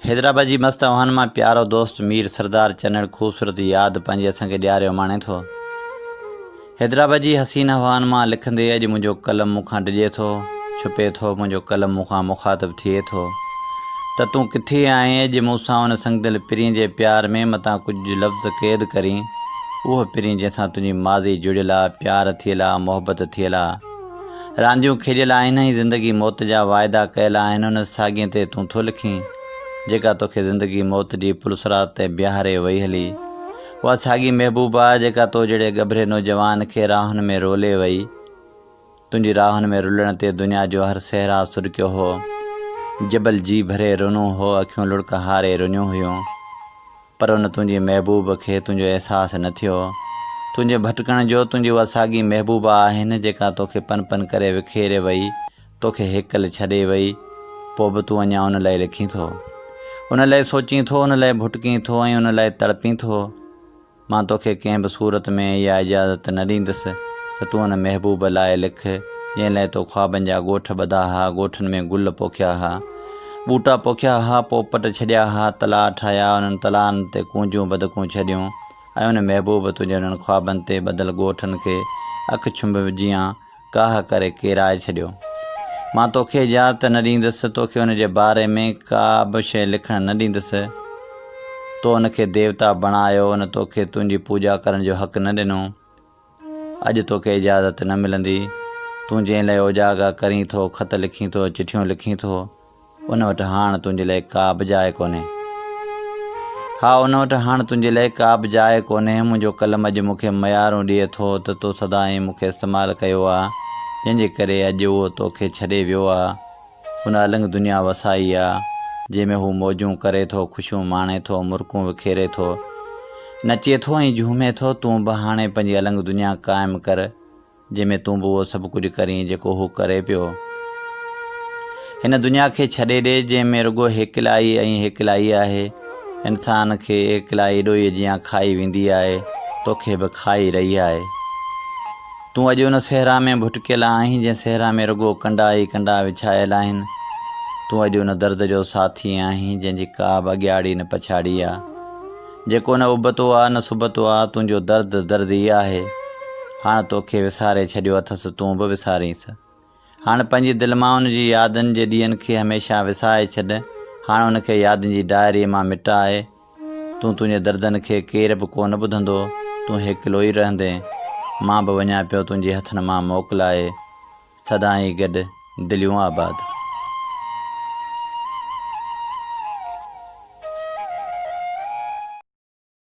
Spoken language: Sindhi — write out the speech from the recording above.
حيدرآباد جي مست اوهان مان پيارو دوست مير سردار چنڙ خوبصورت ياد پنهنجي اسان کي ڏياري اماڻي ٿو. حيدرآباد جي حسين هوائن مان لکندي اڄ منهنجو قلم مون کان ڊڄي ٿو، ڇپي ٿو، منهنجو قلم مون کان مخاطب ٿئي ٿو ته تون ڪٿي آهين اڄ مون سان ان سنگدل پرين جي پيار ۾ متان ڪجهه لفظ قيد ڪرين، اهو پرين جنهن سان تنهنجي ماضي جڙيل آ، پيار ٿيل آ، محبت ٿيل آ. رانديون کيڏيل آهن ۽ زندگي موت جا واعدا ڪيل آهن ان ساڳين تي تون ٿو لکين جيڪا توکي زندگي موت جي پلصراط تي بيهاري وئي هلي اها ساڳي محبوبا جيڪا تو جهڙي ڳڀري نوجوان کي راهن ۾ رولي وئي تنهنجي راهن ۾ رلڻ تي دنيا جو هر صحرا سڏڪيو هو جبل جي ڀري رنو هو اکيون لڙڪ هاري رنيون هيون. پر ان تنهنجي محبوب کي تنهنجو احساس نه ٿيو. تنهنجي ڀٽڪڻ جو تنهنجي اها ساڳي محبوبا آهي نه جيڪا توکي پن پن ڪري وکيري وئي، توکي هيڪل ڇڏي وئي، پوء به تون اڃا ان لئه لکين ٿو. ان لئه سوچين ٿو، ان لئه ڀٽڪين ٿو ۽ ان لئه تڙپين ٿو. مان توکي ڪنهن به صورت ۾ اها اجازت نه ڏيندس ته تون ان محبوب لاء لک، جنهن لئه تو خوابن جا ڳوٺ ٻڌا ها، ڳوٺن ۾ گل پوکيا ها. ٻوٽا پوکيا ها، پوپٽ ڇڏيا ها، تلاء ٺاهيا، انهن تلائن تي ڪونجون بدڪون ڇڏيون ۽ ان محبوب تنهنجي انهن خوابن تي ٻڌل ڳوٺن کي اک ڇنڀ جيان ڪاهه ڪري ڪيرائي ڇڏيو. مان توکي اجازت نه ڏيندس، توکي ان جي باري ۾ ڪا به شيء لکڻ نه ڏيندس. تو ان کي ديوتا بڻايو، ان توکي تنهنجي پوڄا ڪرڻ جو حق نه ڏنو. اڄ توکي اجازت نه ملندي. تون جنهن لئه اوجاڳا ڪرين ٿو، خط لکين ٿو، چٺيون لکين ٿو، ان وٽ هاڻ تنهنجي لئه ڪا به جاء ڪونهي. ها، ان وٽ هاڻ تنهنجي لئه ڪا به جاء ڪونهي. منهنجو قلم اڄ مون کي ميارون ڏئي ٿو ته تو سدائين مون کي استعمال ڪيو آ، جنهن جي ڪري اڄ اهو توکي ڇڏي ويو آ. هن النگ دنيا وسائي آ، جنهن ۾ هو موجون ڪري ٿو، خوشيون ماڻي ٿو، مرڪون وکيري ٿو، نچي ٿو ۽ جهومي ٿو. تون به هاڻي پنهنجي النگ دنيا قائم ڪر، جنهن ۾ تون به اهو سڀ ڪجهه ڪرين، جيڪو هو ڪري پيو. هن دنيا کي ڇڏي ڏي، جنهن ۾ رڳو هيڪلائي ۽ هيڪلائي آهي. انسان کي هيڪلائي ڏوهي جيان کائي ويندي آهي، توکي به کائي رهي آهي. تون اڄ ان صحرا ۾ ڀٽڪيل آهين، جنهن صحرا ۾ رڳو ڪنڊا ئي ڪنڊا وڇايل آهن. تون اڄ ان درد جو ساٿي آهين، جنهن جي ڪا به اڳياڙي نه پڇاڙي آ. جيڪو نه ابتو آ، نه سبتو آ، تنهنجو درد درد ئي آهي. هاڻ توکي وساري ڇڏيو اٿس، تون به وسارينس. هاڻ پنهنجي دل مان ان جي يادن جي ڏينهن کي هميشه وسائي ڇڏ. هاڻ ان کي يادن جي ڊائريء مان مٽاء. تون تنهنجي دردن کي ڪير به ڪو نه ٻڌندو. تون هيڪلو ئي رهندين. مان به وڃان پيو تنهنجي هٿن مان موڪلائي. سدائين گڏ، دليون آباد.